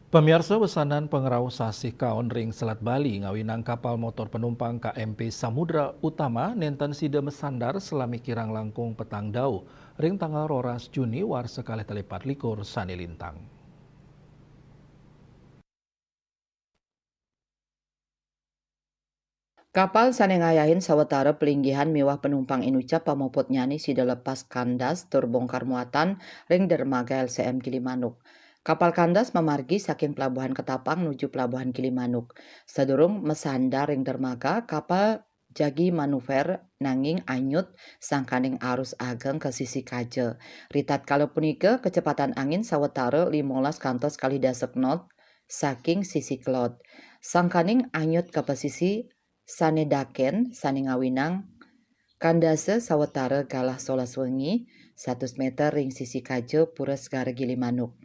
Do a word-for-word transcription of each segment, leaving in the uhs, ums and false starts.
Pamiarsa, wesanan pangrauh sasih kaon ring Selat Bali ngawinang kapal motor penumpang K M P Samudra Utama nenten sida masandar salami kirang langkung petang dau ring tanggal roras Juni warsa kalih tali pat likur sane lintang. Kapal sane ngayahin sawatara palinggihan miwah panumpang inucap pamuputnyane sida lepas kandas tur bongkar muatan ring dermaga L C M Gilimanuk. Kapal kandas mamargi saking Pelabuhan Ketapang nuju Pelabuhan Gilimanuk. Sadurung masandar ring dermaga, kapal jagi manuver nanging anyut sangkaning arus ageng ka sisi kaja. Ritatkala punika, kecepatan angin sawatara limolas kantos kalih dasa knot saking sisi kelod. Sangkaning anyut ka pasisi sane daken, sane ngawinang kandasa sawatara galah solas wengi, satus meter ring sisi kaja Pura Segara Gilimanuk.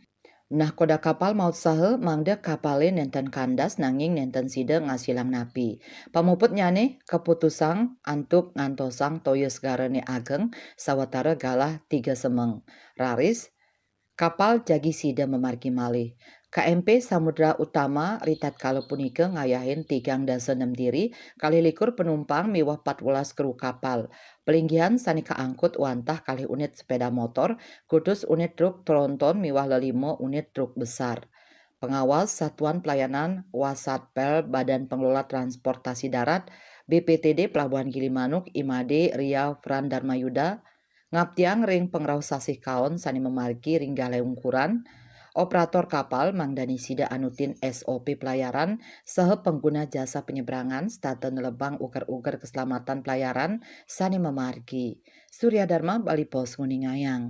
Nahkoda kapal mautsaha mangda kapale nenten kandas nanging nenten sida ngasilang napi. Pamuputnyane kaputusang antuk ngantosang toya segarane ageng sawatara galah tiga semeng. Raris, kapal jagi sida mamargi malih. K M P Samudra Utama ritatkala punika ngayahin tigang dasa nem diri, kalih likur penumpang miwah patbelas kru kapal. Palinggihan sane kaangkut wantah kalih unit sepeda motor, kutus unit truk tronton miwah lelima unit truk besar. Pengawas Satuan Pelayanan Wasatpel Badan Pengelola Transportasi Darat, B P T D Pelabuhan Gilimanuk, I M A D Ria Fran Darmayuda, ngaptiang ring pangrauh sasih kaon sane mamargi ring galai ungkuran, operator kapal mangdani sida anutin S O P pelayaran saha pengguna jasa penyeberangan setata nelebang uger-uger keselamatan pelayaran sane mamargi. Surya Dharma, Bali Post, nguningayang.